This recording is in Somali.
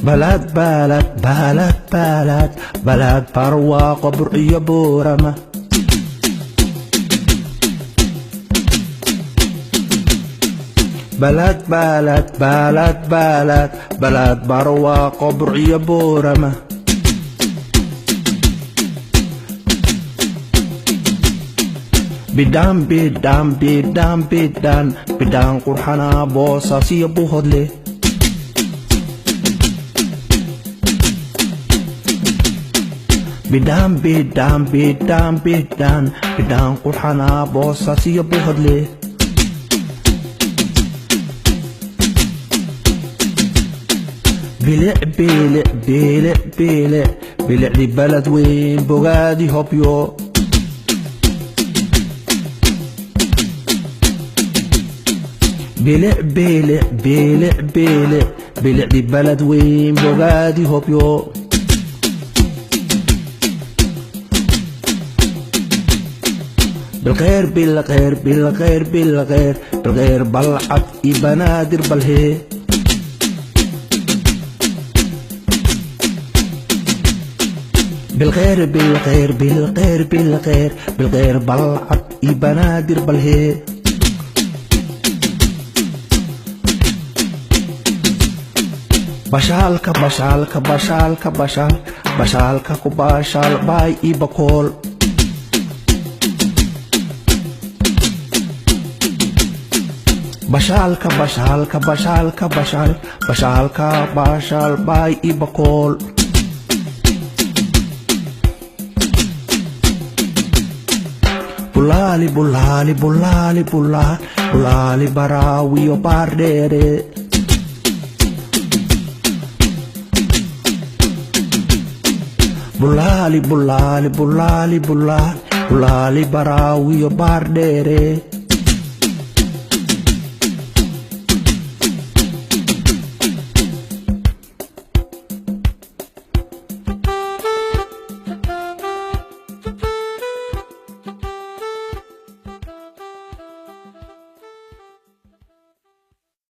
Balad balad balad balad balad barwaaqo Burciyo Boorama. Balad balad balad balad balad barwaaqo Burciyo Boorama. Bidhaan bidhaan bidhaan bidhaan bidhaan qurxanaa Boosaasiyo Buhodle. Bidhaan bidhaan bidhaan bidhaan bidhaan qurxanaa Boosaasiyo Buhodle. Bilic bilic bilic bilic bilicdi balad weyn bogaadi Hobyo. Bilic bilic bilic bilic bilicdi balad weyn bogaadi Hobyo. بالغير بالغير بالغير بالغير بالغير بلعب بنادر بلهي. بالغير بالغير بالغير بالغير بالغير بلعب بنادر بلهي. بشالك بشالك بشالك بشال بشالك كباشال باي إبكول. بشالك بشالك بشالك بشال بشالك بشال باي إبكول. بولالي بولالي بولالي بولالي بولالي براوي وبارديري. بولالي بولالي بولالي بولالي بولالي براوي وبارديري.